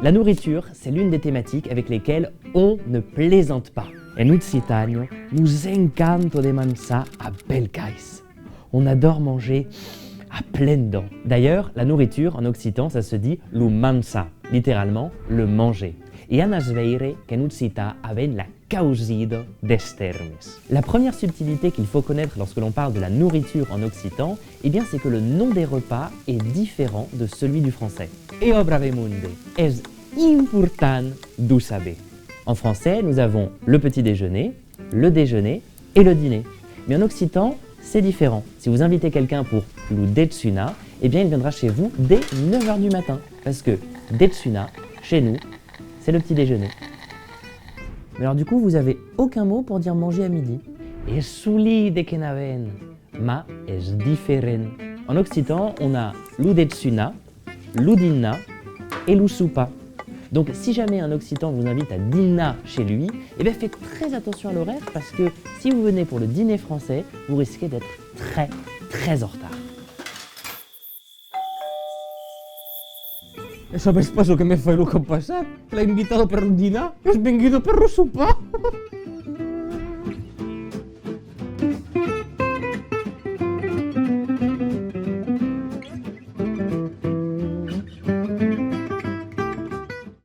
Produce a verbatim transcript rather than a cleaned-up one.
La nourriture, c'est l'une des thématiques avec lesquelles on ne plaisante pas. En Occitània, nos encanta de manjar a bèl cais. On adore manger à pleines dents. D'ailleurs, la nourriture en occitan, ça se dit lo manjar, littéralement le manger. E anatz veire qu'en occitan avèm la causida dels tèrmes. La première subtilité qu'il faut connaître lorsque l'on parle de la nourriture en occitan, eh bien, c'est que le nom des repas est différent de celui du français. E ò brave monde, es important d'o saber. En français, nous avons le petit déjeuner, le déjeuner et le dîner. Mais en occitan, c'est différent. Si vous invitez quelqu'un pour lo dejunar, eh bien, il viendra chez vous dès neuf heures du matin. Parce que dejunar, chez nous, c'est le petit déjeuner. Mais alors du coup, vous avez aucun mot pour dire manger à midi. E solide que n'avèm, ma es diferent. En occitan, on a lo dejunar, lo dinnar et lo sopar. Donc si jamais un occitan vous invite à dîner chez lui, eh bien faites très attention à l'horaire parce que si vous venez pour le dîner français, vous risquez d'être très très en retard. E sabes pas çò que me fai lo còp passat? L'ai invitada per lo dinnar, es venguda per lo sopar!